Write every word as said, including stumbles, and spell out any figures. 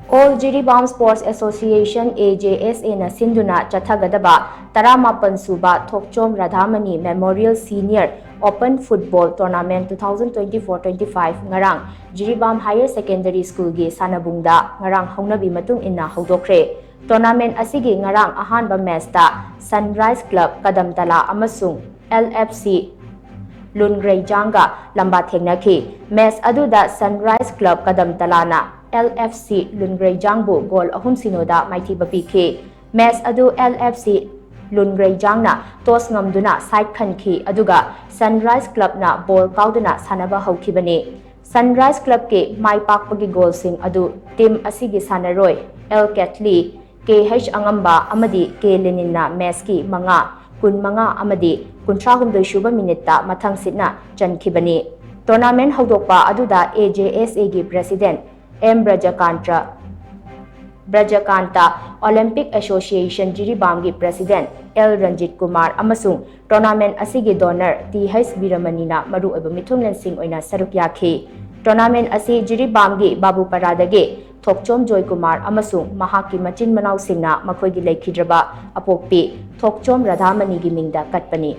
All Jiribam Sports Association, A J S A ꯅ ꯁꯤꯟꯗꯨꯅ ꯆꯠꯊꯒꯗꯕ ꯇꯔꯥꯃꯥꯄꯟ ꯁꯨꯕ ꯊꯣꯛꯆꯣꯝ ꯔꯥꯙꯥꯃꯅꯤ Memorial Senior Open Football Tournament two thousand twenty-four twenty-five ꯉꯔꯥꯡ Jiribam Higher Secondary School ꯒꯤ ꯁꯥꯟꯅꯕꯨꯡꯗ ꯉꯔꯥꯡ ꯍꯧꯅꯕꯤ ꯃꯇꯨꯡ ꯏꯟꯅ ꯍꯧꯗꯣꯛꯈ꯭ꯔꯦ꯫ Tournament ꯑꯁꯤꯒꯤ ꯉꯔꯥꯡ ꯑꯍꯥꯟꯕ match ꯇ Sunrise Club ꯀꯗꯝꯇꯂꯥ ꯑꯃꯁꯨꯡ L F C ꯂꯨꯟꯒ꯭ꯔꯩꯖꯥꯡꯒ ꯂꯝꯕꯥ ꯊꯦꯡꯅꯈꯤ꯫ Match ꯑꯗꯨꯗ Sunrise Club ꯀꯗꯝꯇꯂꯥꯅ L F C ꯂꯨꯟꯒ꯭ꯔꯩꯖꯥꯡꯕꯨ goal ꯑꯍꯨꯝ ꯁꯤꯅꯣꯗ ꯃꯥꯏꯊꯤꯕ ꯄꯤꯈꯤ꯫ Match ꯑꯗꯨ L F C ꯂꯨꯟꯒ꯭ꯔꯩꯖꯥꯡꯅ toss ꯉꯝꯗꯨꯅ side ꯈꯟꯈꯤ, ꯑꯗꯨꯒ Sunrise Club ꯅ ball ꯀꯥꯎꯗꯨꯅ ꯁꯥꯟꯅꯕ ꯍꯧꯈꯤꯕꯅꯤ꯫ Sunrise Club ꯀꯤ ꯃꯥꯏ ꯄꯥꯛꯄꯒꯤ goal ꯁꯤꯡ ꯑꯗꯨ team ꯑꯁꯤꯒꯤ ꯁꯥꯟꯅꯔꯣꯏ L Catley, K H ꯑꯉꯝꯕ ꯑꯃꯗꯤ K Lenin ꯅ match ꯀꯤ ꯃꯉꯥ, ꯀꯨꯟꯃꯉꯥ ꯑꯃꯗꯤ ꯀꯨꯟꯊ꯭ꯔꯥꯍꯨꯝꯗꯣꯏ ꯁꯨꯕ minute ꯇ ꯃꯊꯪꯁꯤꯠꯅ ꯆꯟꯈꯤꯕꯅꯤ꯫ Tournament ꯍꯧꯗꯣꯛꯄ ꯑꯗꯨꯗ A J S A ꯒꯤ President M ꯕ꯭ꯔꯖꯀꯥꯟꯇ, ꯕ꯭ꯔꯖꯀꯥꯟꯇ, Olympic Association ꯖꯤꯔꯤꯕꯥꯝꯒꯤ President L Ranjit Kumar ꯑꯃꯁꯨꯡ tournament ꯑꯁꯤꯒꯤ donor T H ꯕꯤꯔꯃꯅꯤꯅ ꯃꯔꯨꯑꯣꯏꯕ ꯃꯤꯊꯨꯡꯂꯦꯟꯁꯤꯡ ꯑꯣꯏꯅ ꯁꯔꯨꯛ ꯌꯥꯈꯤ꯫ Tournament ꯑꯁꯤ ꯖꯤꯔꯤꯕꯥꯝꯒꯤ ꯕꯥꯕꯨꯄꯥꯔꯥꯗꯒꯤ ꯊꯣꯛꯆꯣꯝ ꯖꯣꯏꯀꯨꯃꯥꯔ ꯑꯃꯁꯨꯡ ꯃꯍꯥꯛꯀꯤ ꯃꯆꯤꯟ ꯃꯅꯥꯎꯁꯤꯡꯅ ꯃꯈꯣꯏꯒꯤ ꯂꯩꯈꯤꯗ꯭ꯔꯕ ꯑꯄꯣꯛꯄꯤ ꯊꯣꯛꯆꯣꯝ ꯔꯥꯙꯥꯃꯅꯤꯒꯤ ꯃꯤꯡꯗ ꯀꯠꯄꯅꯤ꯫